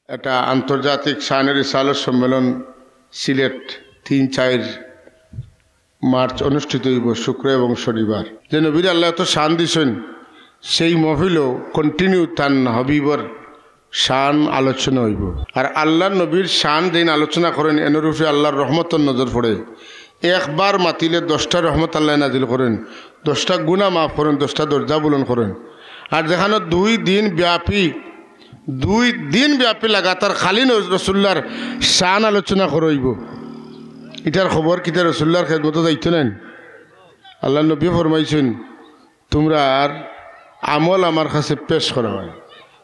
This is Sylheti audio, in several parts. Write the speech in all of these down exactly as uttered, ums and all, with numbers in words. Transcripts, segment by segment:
এটা আন্তর্জাতিক শানে রিসালত সম্মেলন সিলেট তিন চার মার্চ অনুষ্ঠিত হইব শুক্র এবং শনিবার। যে নবীর আল্লাহ এত শান দিছেন, সেই মহফিলও কন্টিনিউ তান হাবিবর শান আলোচনা হইব। আর আল্লাহর নবীর শান যেইন আলোচনা করেন, এনর উপরে আল্লাহর রহমতর নজর পড়ে। একবার মাতিলে দশটা রহমত আল্লাহ নাজিল করেন, দশটা গুনাহ মাফ করেন, দশটা দরজা বুলন্দ করেন। আর যেখানো দুই দিন ব্যাপী, দুই দিন ব্যাপী লাগাতার খালি নজ-, রসুল্লার শান আলোচনা করা হইব। ইটার খবর কিতা? রসুল্লার খেদমতো যাইতো নানি? আল্লাহর নবী ফরমাইছেন, "তোমরার আমল আমার কাছে পেশ করা হয়।"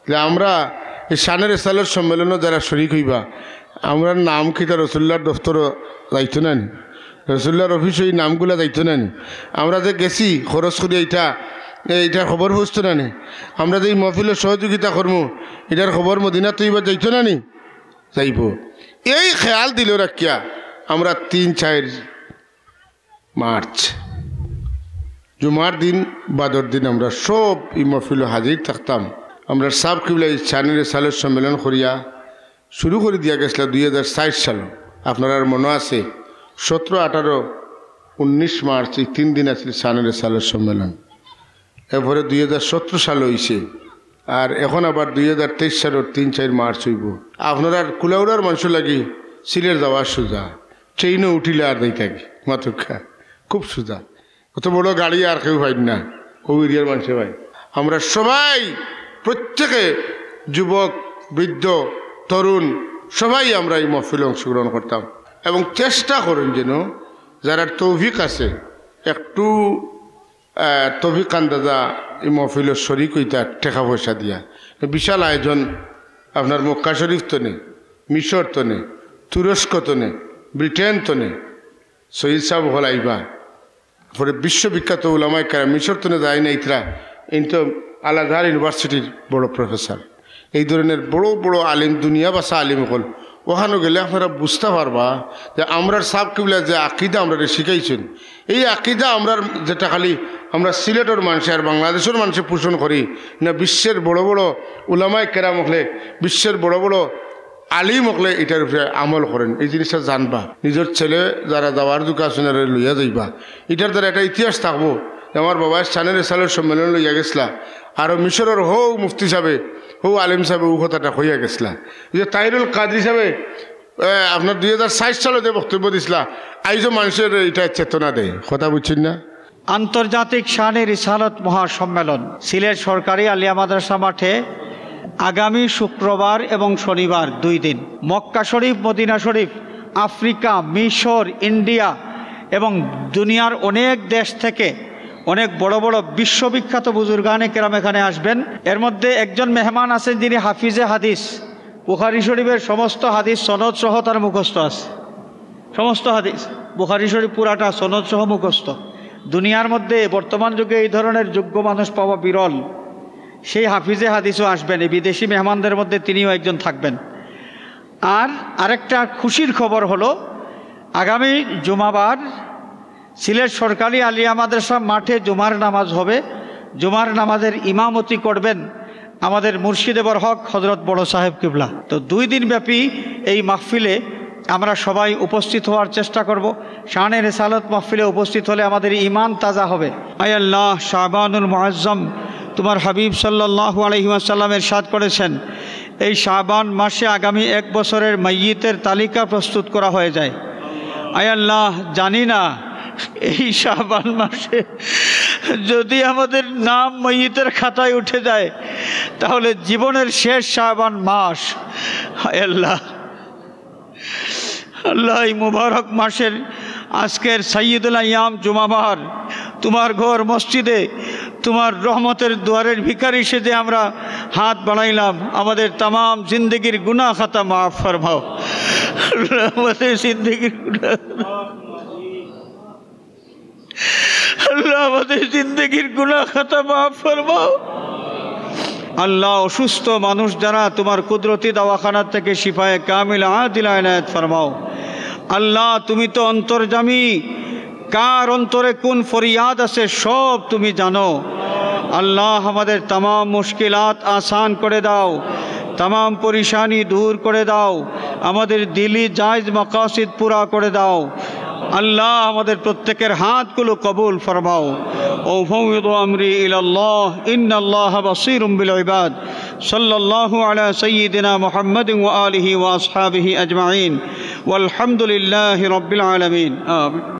যে আমরা এই শানে রিসালত সম্মেলনো যারা শরিক হইবা, আমরার নাম কিতা রসুল্লার দফতরো যাইতো নানি? রসুল্লার অফিসো এই নামগুলা যাইতো নানি? আমরা যে গেছি খরচ করি, ইটা, ইটার খবর পৌঁছতো নানি? আমরা যে এই মহফিলো সহযোগিতা করমু, ইটার খবর মদিনা তৈবা যাইতো নানি? যাইব। এই খেয়াল দিল রাখিয়া আমরা তিন চার মার্চ জুমার দিন বাদর দিন আমরা সব এই মহফিলো হাজির থাকতাম। আমরা সাব কিবলা এই শানে রিসালত সম্মেলন করিয়া শুরু করি দিয়া গেছলা দুই হাজার চার সালো। আপনারার মনো আছে, সতেরো, আঠারো, উনিশ মার্চ এই তিন দিন আছিল শানে রিসালত সম্মেলন। এরপরে দুই হাজার সতেরো সাল হইছে, আর এখন আবার দুই হাজার তেইশ সালর তিন চার মার্চ হইব। আপনারার কুলাউড়ার মানুষ লাগি সিলেট যাওয়ার সুজা, ট্রেনও উঠিলে আর দেই থাকি মাতুক্কা, খুব সুজা। অত বড় গাড়ি আর কেউ পাইন না, ও এরিয়ার মানুষে ভাই। আমরা সবাই, প্রত্যেকে, যুবক, বৃদ্ধ, তরুণ, সবাই আমরা এই মহফিলে অংশগ্রহণ করতাম এবং চেষ্টা করুন যেন যারার তৌফিক আছে একটু, আহ, তৌফিক আন্দাজা এই মহফিলো শরিক হইতা টেকা পয়সা দিয়া। বিশাল আয়োজন, আপনার মক্কা শরীফ তনে, মিশর তনে, তুরস্ক তনে, ব্রিটেন তনে, সৈয়দ সাহেব হল আইবা। পরে বিশ্ববিখ্যাত উলামায়ে কেরাম, মিশর তনে যায় না ইতরা, ইন তো আল আজহার ইউনিভার্সিটির বড় প্রফেসর। এই ধরনের বড় বড় আলিম, দুনিয়া বাসা আলিম হল, ওখানো গেলে আপনারা বুঝতা পারবা যে আমরার সাব কিবলা যে আকিদা আমরারে শিখাইছেন, এই আকিদা আমরার যেটা খালি আমরা সিলেটর মানুষে আর বাংলাদেশর মানুষে পোষণ করি না, বিশ্বের বড় বড় উলামায়ে কেরাম হকলে, বিশ্বের বড় বড় আলিম হকলে ইটার উপরে আমল করেন। এই জিনিসটা জানবা, নিজর ছেলে যারা যাওয়ার যোগ্য আছেন, এরা লইয়া যাইবা। ইটার দ্বারা একটা ইতিহাস থাকবো যে আমার বাবায় শানে রিসালত সম্মেলন লইয়া গেছলা, আর মিশরর হউ মুফতি সাহেবে, হউ আলিম সাহেবে ও কথাটা কইয়া গেছলা। এই যে তাহিরুল কাদরি সাহেবে, এ, আপনার দুই হাজার চার সালো যে বক্তব্য দিছলা, আইজও মানুষের এটা চেতনা দেয়। কথা বুঝছেন না? আন্তর্জাতিক শানে রিসালত মহাসম্মেলন সিলেট সরকারি আলিয়া মাদ্রাসা মাঠে আগামী শুক্রবার এবং শনিবার দুই দিন। মক্কা শরীফ, মদিনা শরীফ, আফ্রিকা, মিশর, ইন্ডিয়া এবং দুনিয়ার অনেক দেশ থেকে অনেক বড় বড় বিশ্ববিখ্যাত বুজুর্গানে কেরাম এখানে আসবেন। এর মধ্যে একজন মেহমান আছেন যিনি হাফিজে হাদিস, বুখারী শরীফের সমস্ত হাদিস সনদ সহ তার মুখস্থ আছে। সমস্ত হাদিস, বুখারী শরীফ পুরাটা সনদ সহ মুখস্থ। দুনিয়ার মধ্যে বর্তমান যুগে এই ধরনের যোগ্য মানুষ পাওয়া বিরল। সেই হাফিজে হাদিসও আসবেন, এই বিদেশি মেহমানদের মধ্যে তিনিও একজন থাকবেন। আর আরেকটা খুশির খবর হলো, আগামী জুমাবার সিলেট সরকারি আলিয়া মাদ্রাসা মাঠে জুমার নামাজ হবে। জুমার নামাজের ইমামতি করবেন আমাদের মুর্শিদে বরহক হজরত বড় সাহেব কিবলা। তো দুই দিন ব্যাপী এই মাহফিলে আমরা সবাই উপস্থিত হওয়ার চেষ্টা করব। শানে রিসালত মাহফিলে উপস্থিত হলে আমাদের ঈমান তাজা হবে। আয় আল্লাহ, শাবানুল মুআজ্জম, তোমার হাবিব সাল্লাল্লাহু আলাইহি ওয়াসাল্লাম ইরশাদ করেছেন, এই শাবান মাসে আগামী এক বছরের মাইয়িতের তালিকা প্রস্তুত করা হয়ে যায়। আয় আল্লাহ, জানি না এই শাবান মাসে যদি আমাদের নাম মাইয়িতের খাতায় উঠে যায়, তাহলে জীবনের শেষ শাবান মাস। হায় আল্লাহ, আল্লাহ, এই মুবারক মাসের আজকের সাইয়্যিদুল আইয়াম জুমাবার তোমার ঘর মসজিদে তোমার রহমতের দুয়ারের ভিখারি সেজে আমরা হাত বাড়াইলাম। আমাদের তামাম জিন্দেগির গুনাহ খাতা মাফ ফরমাও। আল্লাহ, আমাদের জিন্দেগির গুনাহ আল্লাহ, আমাদের জিন্দেগির গুনাহ খাতা মাফ ফরমাও। আল্লাহ, অসুস্থ মানুষ যারা, তোমার কুদরতি দাওয়াখানা থেকে শিফায়ে কামিল আদিল এনায়েত ফরমাও। আল্লাহ, তুমি তো অন্তর্যামী, কার অন্তরে কোন ফরিয়াদ আছে সব তুমি জানো। আল্লাহ, আমাদের তামাম মুশকিলাত আসান করে দাও। তামাম পরেশানি দূর করে দাও, আমাদের দিলি জায়েজ মাকাসিদ পুরা করে দাও। আল্লাহ, আমাদের প্রত্যেকের হাতগুলো কবুল ফরমাও। وأفوض أمري إلى الله إن الله بصير بالعباد. صلى الله على سيدنا محمد وآله وأصحابه أجمعين. والحمد لله رب العالمين. آمين.